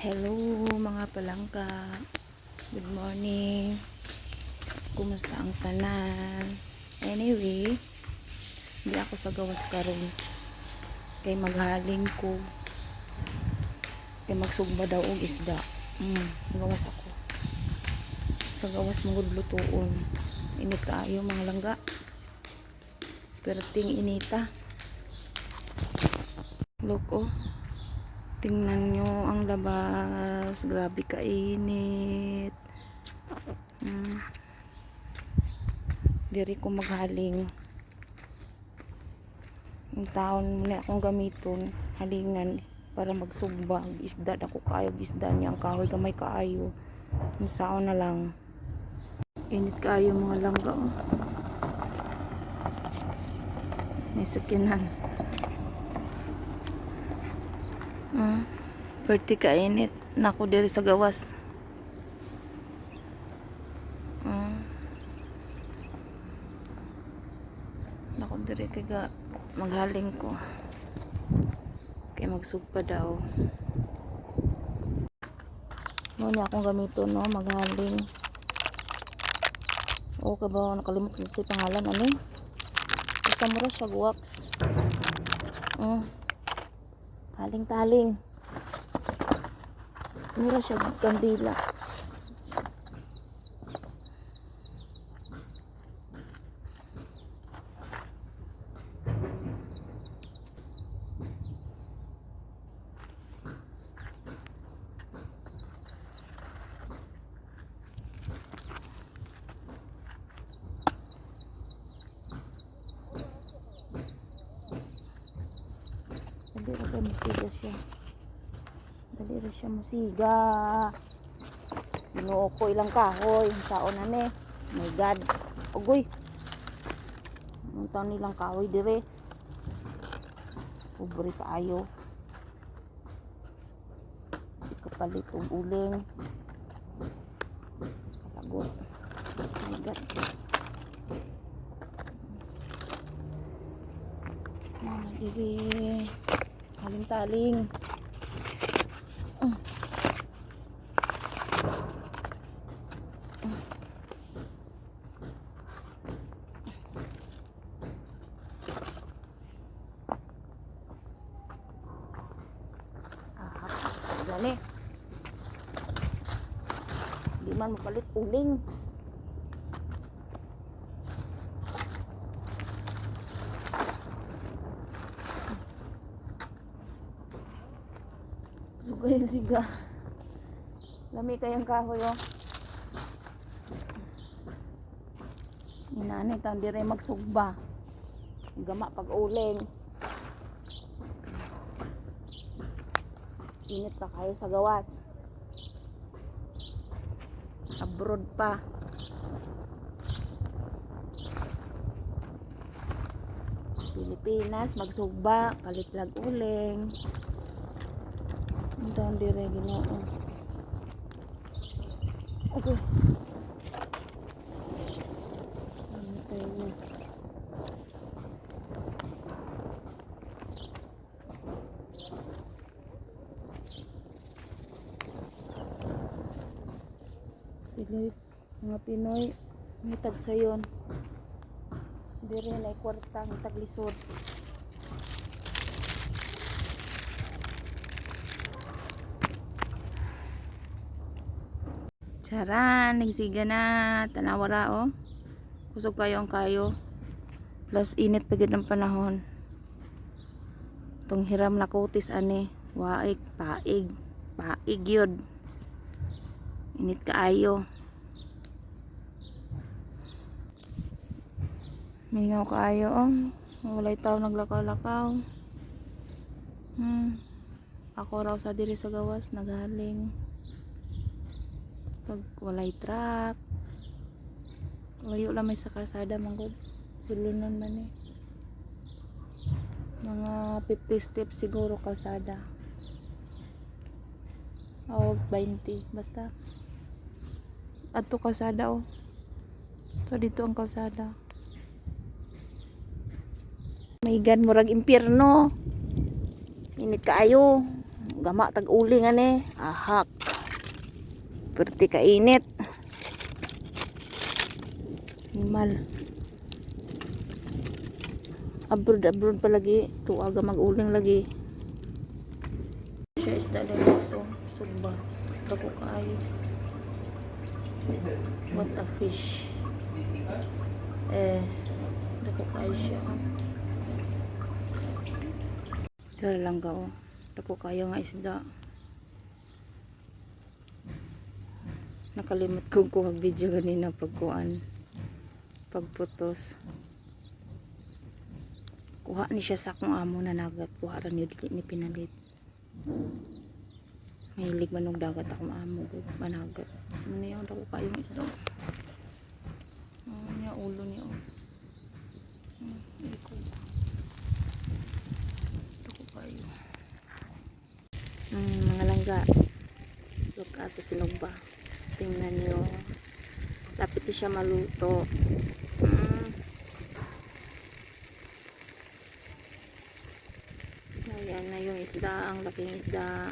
Hello, mga palangga. Good morning. Kumusta ang tanan? Anyway, di ako sa gawas karon. Kay maghaling ko. Kay magsugba daw og isda. Gawas ako. Sa gawas mangud lutuon. Init kaayo, mga langga. Perting inita. Look, oh. Tingnan nyo ang labas. Grabe kainit. Diri ko maghaling. Ang taon mo na akong gamiton. Halingan para magsugba. Isda ako kaayo. Isda niya ang kahoy gamay kaayo. Ang saon na lang. Init kaayo, mga langga, oh. May sakinan. Ah, perti kainit. Nako diri sa gawas. Ah. Nako diri kay ga maghaling ko. Kay magsugpa daw. Mo ni akong gamiton, no, maghaling. Okay ba, nakalimot ko sa pangalan ani. Basta mura siya wax. Oh. Haling-taling. Mura siya kandila. Dali ra kay musiga siya. Dali ra siya musiga. Ginoo ko, ilang kahoy. Ang saon na ni. My God. Ugoy. Ang taon nilang kahoy dire. Pobre kaayo. Di ko palit og uling. Kalagot. My God. Mama, sige. Taling-taling. Ah, gani. Di man mapalit uling. Sugay siga. Lami kayang kahoy, oh. Inanay taon dire magsugba. Gama pag uling. Init pa kayo sa gawas. Abroad pa. Pilipinas, magsugba, palit lag uling. Ang taon dire, Ginoo. Okay. Ano tayo na? Pinoy, mga Pinoy, may tagsayon. Dire na kwarta ng taglisod. Charan, nagsiga na. Tanawa ra, oh. Kusog kayo ang kayo. Plus init pa gid ang panahon. Tong hiram na kutis ani, waig, paig, paig yun. Init kaayo. Mingaw kaayo, oh. Walay tao naglakaw-lakaw. Ako raw sa diri sa gawas naghaling. Pag walay truck. Layo lang may sa kalsada manggod. Sulunan man eh. Mga 50 steps siguro kalsada. O 20 basta. Adto kalsada, oh. To dito ang kalsada. My God, murag impyerno. Init kaayo. Gama tag uling ani. Ahak. Perti kainit. Animal. Abroad, abroad pa lagi. Tuaga mag-uling lagi. Siya isda din so sugba. Dako kaayo. What a fish. Eh, dako kaayo siya. Ito lang ga oh. Dako kaayo nga isda. Nakalimot ko kuha video ganina pagkuan. Pagputos. Kuha ni siya sa akong amo na nagat. Kuha ra niyo, dili ni pinalit. Mahilig man og dagat akong amo gud managat. Ano niya, dako kayong isda. Oh, niya ulo niya. Oh. Ikog. Dako kayo. Mga langga. Look at sa sinugba. Tingnan niyo. Lapit na siya maluto. Ayan na yung isda. Ang laking isda.